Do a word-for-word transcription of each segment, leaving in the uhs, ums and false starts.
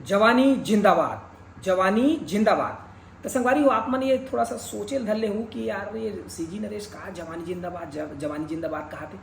जवानी जिंदाबाद, जवानी जिंदाबाद। तो संगवारी हो, आप मन ये थोड़ा सा सोचे ल धर ले हो कि यार, ये सीजी नरेश का जवानी जिंदाबाद, जव-, जवानी जिंदाबाद कहा थे।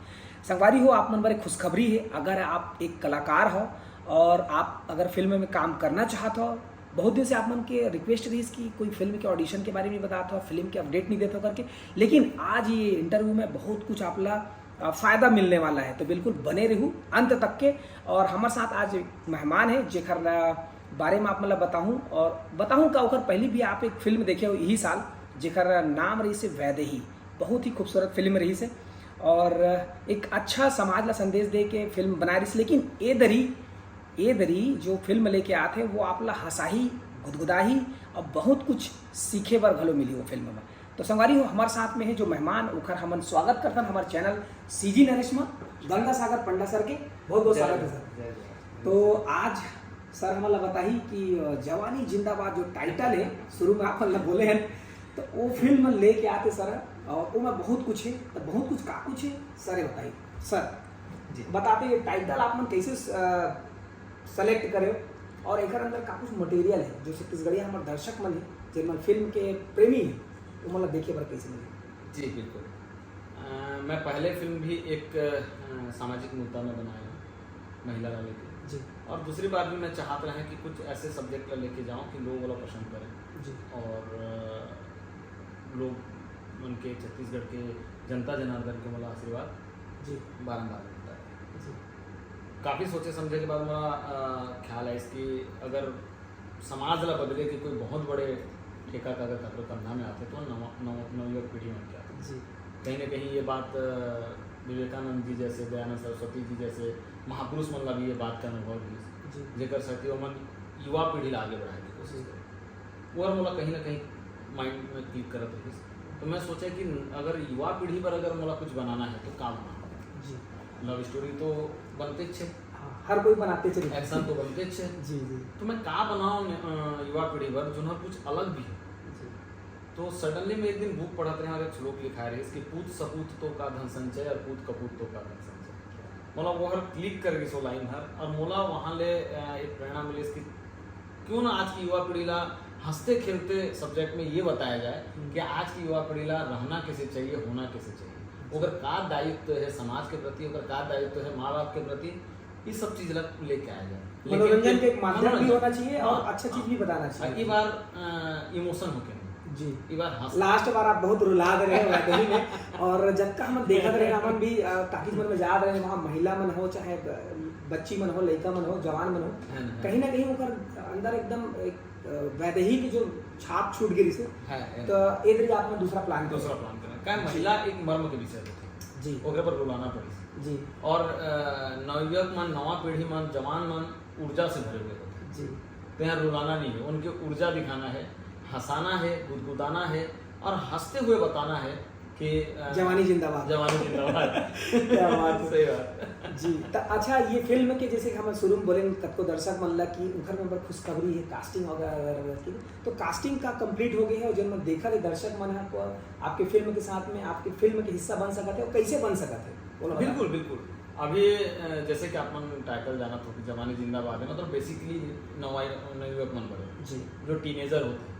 संगवारी हो, आप मन बर एक खुशखबरी है। अगर आप एक कलाकार हो और आप अगर फिल्म में काम करना चाहत हो, बहुत दिन से आप मन के रिक्वेस्ट रहीस कि कोई फिल्म के ऑडिशन के बारे में बतात हो, फिल्म के अपडेट नहीं देत हो करके, लेकिन आज ये इंटरव्यू में बहुत कुछ आप ला अ, फायदा मिलने वाला है। तो बिल्कुल बने रहू अंत तक के। और हमारे साथ आज एक मेहमान है, जेकर अ, बारे में आप मतलब बताऊं, और बताऊं का, ओकर पहले भी आप एक फिल्म देखे हो यही साल, जेकर नाम रहीस हे वैदेही। बहुत ही खूबसूरत फिल्म रहीस हे, और एक अच्छा समाज ला संदेश दे के फिल्म बनाए रहीस। लेकिन ए दरी, ए दरी जो फिल्म लेके आत हे, वो आप ला हंसाही, गुदगुदाही और बहुत कुछ सीखे बर घलो मिली वो फिल्म में। तो संगवारी हो, हमारे साथ में है जो मेहमान, ओखर हमन स्वागत करथन हमारे चैनल सीजी नरेश में, गंगा सागर पंडा सर के। बहुत बहुत स्वागत है सर। जय जय। तो आज सर हमन ला बताही कि अ, जवानी जिंदाबाद जो टाइटल है, शुरू में आप मन ला बोले हैं, तो वो फिल्म लेके आते सर, और वो में बहुत कुछ है। तो बहुत कुछ, का कुछ है सर, ये बताही सर। जी। बताते, ये टाइटल आप मन कैसे सेलेक्ट करे हो, और एकर अंदर का कुछ मटेरियल है जो छत्तीसगढ़िया हमारे दर्शक मन है, जिन मन फिल्म के प्रेमी है, वो मन ला देखे बर कैसे मिले? जी, बिल्कुल। अ, मैं पहले फिल्म भी एक अ, सामाजिक मुद्दा में बनाया हूँ, महिला ला लेके। जी। और दूसरी बात भी मैं चाहत रहे कि कुछ ऐसे सब्जेक्ट ला लेके जाऊँ कि लोग वाला पसंद करें। जी। और अ, लोग मन के, छत्तीसगढ़ के जनता जनार्दन के मोला आशीर्वाद जी। बारंबार मिलता है। जी। काफ़ी सोचे समझे के बाद मोला अ, ख्याल है इसकी, अगर समाज ला बदले के कोई बहुत बड़े ठेका का अगर काकरो कंधा में आते, तो नवा-, नव-, नवयुवक पीढ़ी मन के आते। जी। कहीं ना कहीं ये बात अ, विवेकानंद जी जैसे, दयानंद सरस्वती जी जैसे महापुरुष मन ला भी ये बात का अनुभव रहीस, जी। जेकर सेती ओमन युवा पीढ़ी ला आगे बढ़ाए के कोशिश जी। करें। वो मोला कहीं ना कहीं माइंड में क्लिक करत रहीस। तो मैं सोचा कि अगर युवा पीढ़ी पर अगर मोला कुछ बनाना है, तो का बनाऊं? जी। लव स्टोरी तो बनते छे, हाँ, हर कोई बनाते चले। एक्शन तो बनते छे। जी, जी। तो मैं का बनाऊं, अ, युवा पीढ़ी पर, जो ना कुछ अलग भी है? जी। तो सडनली मैं एक दिन बुक पढ़त रहे और एक श्लोक लिखाए रहीस कि "पूत सपूत तो का धन संचय और पूत कपूत तो का धन संचय।" मोला वो हर क्लिक कर गइस वो लाइन हर, और मोला वहाँ ले, अ, एक प्रेरणा मिलिस कि क्यों ना आज की युवा पीढ़ी ला हंसते खेलते सब्जेक्ट में ये बताया जाए हम्म। कि आज की युवा पीढ़ी ला रहना कैसे चाहिए, होना कैसे चाहिए, ओकर का दायित्व है समाज के प्रति, ओकर का दायित्व है माँ बाप के प्रति, ये सब चीज ला लेके आया जाए। लेकिन मनोरंजन के एक माध्यम भी मनोरंजन। होना चाहिए और हाँ, अच्छा चीज हाँ। भी बताना चाहिए। और ये बार, अ, इमोशन होके नहीं। जी। ये बार हंस लास्ट बार आप बहुत रुला दे रहे हो वैदेही में, और जब का हम देखत रहे, हमन भी, अ, टाकीज मन में जात रहे, वहाँ महिला मन हो, चाहे ब-, बच्ची मन हो, लइका मन हो, जवान मन हो, है ना, है। कहीं ना कहीं ओकर अंदर एकदम एक, अ, वैदेही की जो छाप छूट गई से, है, है। तो ए दरी आप में दूसरा प्लान दूसरा करो। प्लान करना। का जी। महिला एक मर्म के विषय होथे। जी। ओकरे पर रुलाना पड़िस। जी। और, अ, नवयुवक मन, नवा पीढ़ी मन, जवान मन ऊर्जा से भरे हुए होथे। जी। तो यहाँ रुलाना नहीं है, उनकी ऊर्जा दिखाना है, हंसाना है, गुदगुदाना है और हंसते हुए बताना है कि, अ, जवानी जिंदाबाद। जवानी जिंदाबाद। क्या बात है। सही बात। जी, त अच्छा, ये फिल्म के जैसे कि हम शुरू में बोले, कतको दर्शक मन ला कि उनकर में बड़ खुशखबरी है, कास्टिंग वगैरह वगैरह की, तो कास्टिंग का कंप्लीट हो गई है और जब मैं देखा थे दर्शक मन आपको, आपके फिल्म के साथ में, आपके फिल्म के हिस्सा बन सकते हैं, और कैसे बन सकते हैं, बोलो बताओ। बिल्कुल, बिल्कुल। अभी, अ, जैसे कि आप मन टाइटल जानत हो कि जवानी जिंदाबाद है, मतलब बेसिकली नवा-, नवयुवक मन बने, जी। जो टीनेजर होते हैं,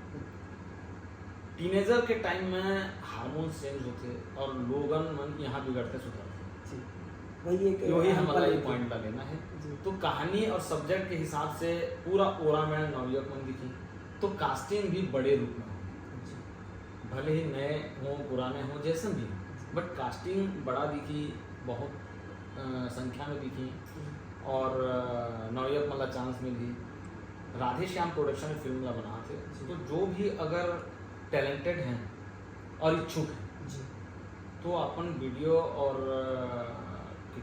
टीनेजर के टाइम में हार्मोन्स चेंज होथे और लोगन मन यहाँ बिगड़ते सुधरथे। जी। वही एक वही एग्जाम्पल हमला है ये कि पॉइंट ला लेना है। जी। तो कहानी और सब्जेक्ट के हिसाब से पूरा ओरा में नवयुवक मन दिखी, तो कास्टिंग भी बड़े रूप में हो। जी। भले ही नए हो, पुराने हो, जैसन भी हो, बट कास्टिंग बड़ा दिखी, बहुत, अ, संख्या में दिखी। हम्म। और, अ, नवयुवक मन ला चांस मिलही। राधे श्याम प्रोडक्शन में फिल्म ला बनात हे, जी। तो जो भी अगर टैलेंटेड हैं और इच्छुक हैं, जी। तो अपन वीडियो और, अ,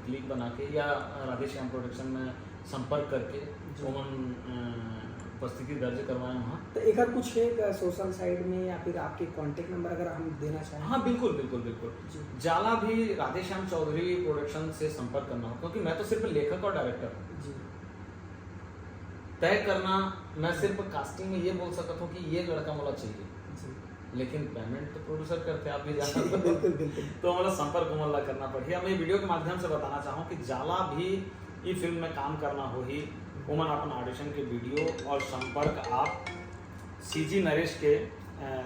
क्लिप बना के या राधे श्याम प्रोडक्शन में संपर्क करके जी। ओमन, अ, उपस्थिति दर्ज करवाए वहाँ। तो एकर कुछ है क्या सोशल साइट में या फिर आपके कॉन्टैक्ट नंबर अगर हम देना चाहें? हाँ, बिल्कुल, बिल्कुल, बिल्कुल। जी। जाला भी राधे श्याम चौधरी प्रोडक्शन से संपर्क करना हो, क्योंकि मैं तो सिर्फ लेखक और डायरेक्टर हूँ। जी। तय करना, मैं सिर्फ कास्टिंग में ये बोल सकता हूँ कि ये लड़का मोला चाहिए। जी। लेकिन पेमेंट तो प्रोड्यूसर करते, आप भी जानते जी, हो। बिल्कुल, बिल्कुल। तो मतलब संपर्क मन ला करना पड़ही। अब मैं वीडियो के माध्यम से बताना चाहूँ कि जाला भी ये फिल्म में काम करना होही, ओमन अपन ऑडिशन के वीडियो और संपर्क आप सीजी नरेश के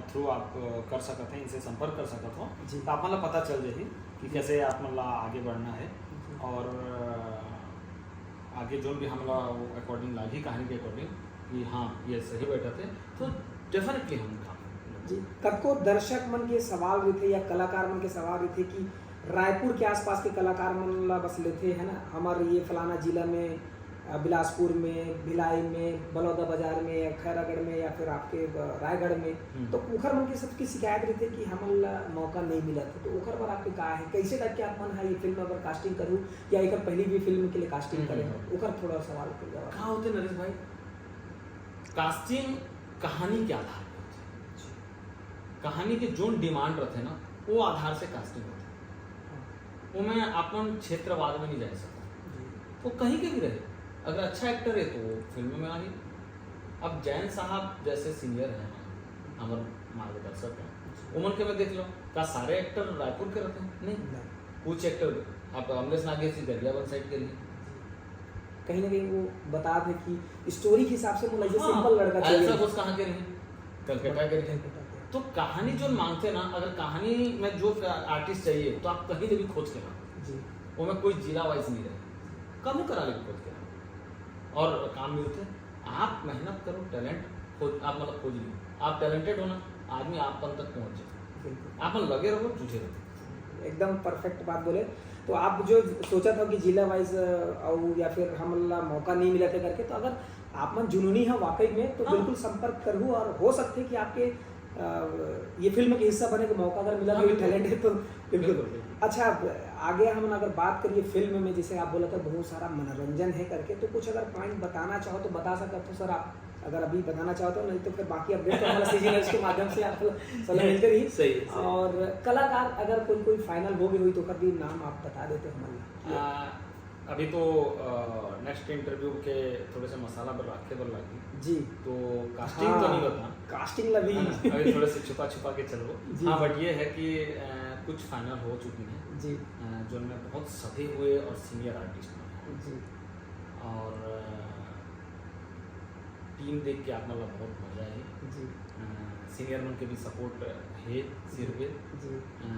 थ्रू आप अ, कर सकत हैं, इनसे संपर्क कर सकत हो। जी। तो आप मन ला पता चल जाही कि कैसे आप मन ला आगे बढ़ना है। और अ, आगे जोन भी हमला वो अकॉर्डिंग लागही, कहानी के अकॉर्डिंग कि हाँ, ये सही बैठत है, तो डेफिनेटली हम काम करेंगे। जी। कतको दर्शक मन के सवाल रहिथे या कलाकार मन के सवाल रहिथे कि रायपुर के आसपास के कलाकार मन ला बस लेथे, है ना, हमर ये फलाना जिला में, अ, बिलासपुर में, भिलाई में, बलौदा बाजार में या खैरागढ़ में या फिर आपके, अ, रायगढ़ में, हम्म। तो उखर मन के सबके शिकायत रहिथे कि हमन ला मौका नहीं मिलत है। तो उखर बर आपके का है, कैसे टाइप के आप मन हा ये फिल्म बर कास्टिंग करू या एकर पहली भी फिल्म के लिए कास्टिंग हम्म, करे हम्म। हो, उखर थोड़ा सवाल के जवाब। का होथे नरेश भाई, कास्टिंग कहानी के आधार पर होथे। कहानी के जोन डिमांड रथे ना, वो आधार से कास्टिंग होथे। हाँ। वो मैं अपन क्षेत्रवाद में नहीं जा सकता, जी। वो कहीं के भी रहे, अगर अच्छा एक्टर है तो वो फिल्म में आही। अब जैन साहब जैसे सीनियर हैं, हमारे मार्गदर्शक हैं, उमन के मैं देख लो, का सारे एक्टर रायपुर के रहते हैं? नहीं, नहीं। कुछ एक्टर। आप अमलेश नागेश जी गरियाबंद साइड के लिए, कहीं ना कहीं वो बता दे कि स्टोरी के हिसाब से बोला, जो हाँ, सिंपल लड़का ऐसा चाहिए। कुछ कहाँ के रहे, कलकत्ता के रहे। तो कहानी जो मांगते ना, अगर कहानी में जो आर्टिस्ट चाहिए तो आप कहीं से भी खोज के लाओ, जी। वो में कोई जिला वाइज नहीं रहे, कम करा ले खोज के लाओ और काम मिलते। आप मेहनत करो, टैलेंट खोज, आप मतलब खोज लियो, आप टैलेंटेड हो ना, आदमी आप पन तक पहुंच जाए। बिल्कुल। आप मन लगे रहो, जुझे रहो। एकदम परफेक्ट बात बोले। तो आप जो सोचत हो कि जिला वाइज अउ या फिर हमन ला मौका नहीं मिलत है करके, तो अगर आप मन जुनूनी है वाकई में, तो हाँ। बिल्कुल संपर्क करहू और हो सकथे कि आपके, अ, ये फिल्म के हिस्सा बने के मौका अगर मिला, हाँ, तो बिल्कुल। टैलेंट है तो बिल्कुल। बिल्कुल, बिल्कुल। अच्छा, अब आगे हमन अगर बात करिए फिल्म में, जैसे आप बोला था बहुत सारा मनोरंजन है करके, तो कुछ अगर पॉइंट बताना चाहो तो बता सकते हो सर आप, अगर अभी बताना चाहो तो, नहीं तो फिर बाकी अपडेट तो हमारा सीजी नरेश के माध्यम से आप सलाह मिलते रही। सही है, सही। और कलाकार अगर कोई कोई फाइनल हो गई हुई तो ओकर भी नाम आप बता देते हमन ला। आ, अभी तो नेक्स्ट इंटरव्यू के थोड़े से मसाला बर रखे बर लगी, जी। तो कास्टिंग तो नहीं बता। कास्टिंग ला भी। है ना? अभी थोड़े से छुपा छुपा के चलबो। जी, हाँ, जी। बट ये है कि अ, कुछ फाइनल हो चुकी हैं, जी। अ, जो उनमें बहुत सधे हुए और सीनियर आर्टिस्ट हैं। जी। और टीम देख के आप मतलब बहुत मजा आए। जी। सीनियर मन के भी सपोर्ट है सिर पे। जी। अ,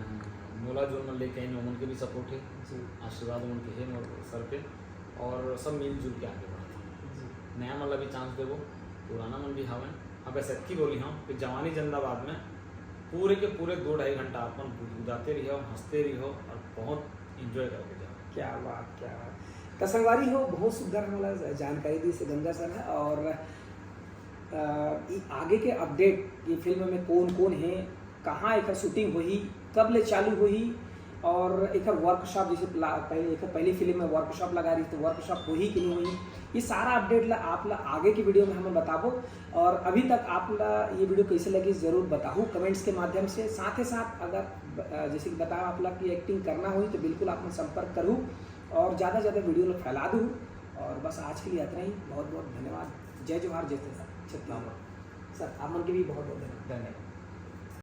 मोला जो मन लेके आए ओमन के भी सपोर्ट है, जी। आशीर्वाद ओमन के है मोर सर पे, और सब मिलजुल के आगे बढ़त हैं। जी। नया मन ला भी चांस देबो, पुराना मन भी हवन। अब बस इतकी बोली हूँ कि जवानी जिंदाबाद में पूरे के पूरे दो ढाई घंटा अपन गुदगुदाते रहियो, हंसते रहियो और बहुत एंजॉय करके जाओ। क्या बात, क्या बात। तो संगवारी हो, बहुत सुंदर हमला जानकारी दी से गंगा सर है। और अ, ई आगे के अपडेट, ये फिल्म में कौन कौन है, कहाँ एकर शूटिंग होही, कब ले चालू होही और एकर वर्कशॉप, जैसे पहले एकर पहली फिल्म में वर्कशॉप लगा रही, तो वर्कशॉप होही कि नहीं होही, ये सारा अपडेट ला आप ला आगे की वीडियो में हम बताबो। और अभी तक आप ला ये वीडियो कैसे लगी, जरूर बताहू कमेंट्स के माध्यम से। साथ ही साथ अगर अ, जैसे कि बताया आप ला कि एक्टिंग करना होही तो बिल्कुल आप मन संपर्क करू और ज़्यादा से ज़्यादा वीडियो ला फैला दू। और बस आज के लिए इतना ही। बहुत बहुत धन्यवाद। जय जोहार, जय छत्तीसगढ़। सर, आप मन के भी बहुत बहुत धन्यवाद। धन्यवाद।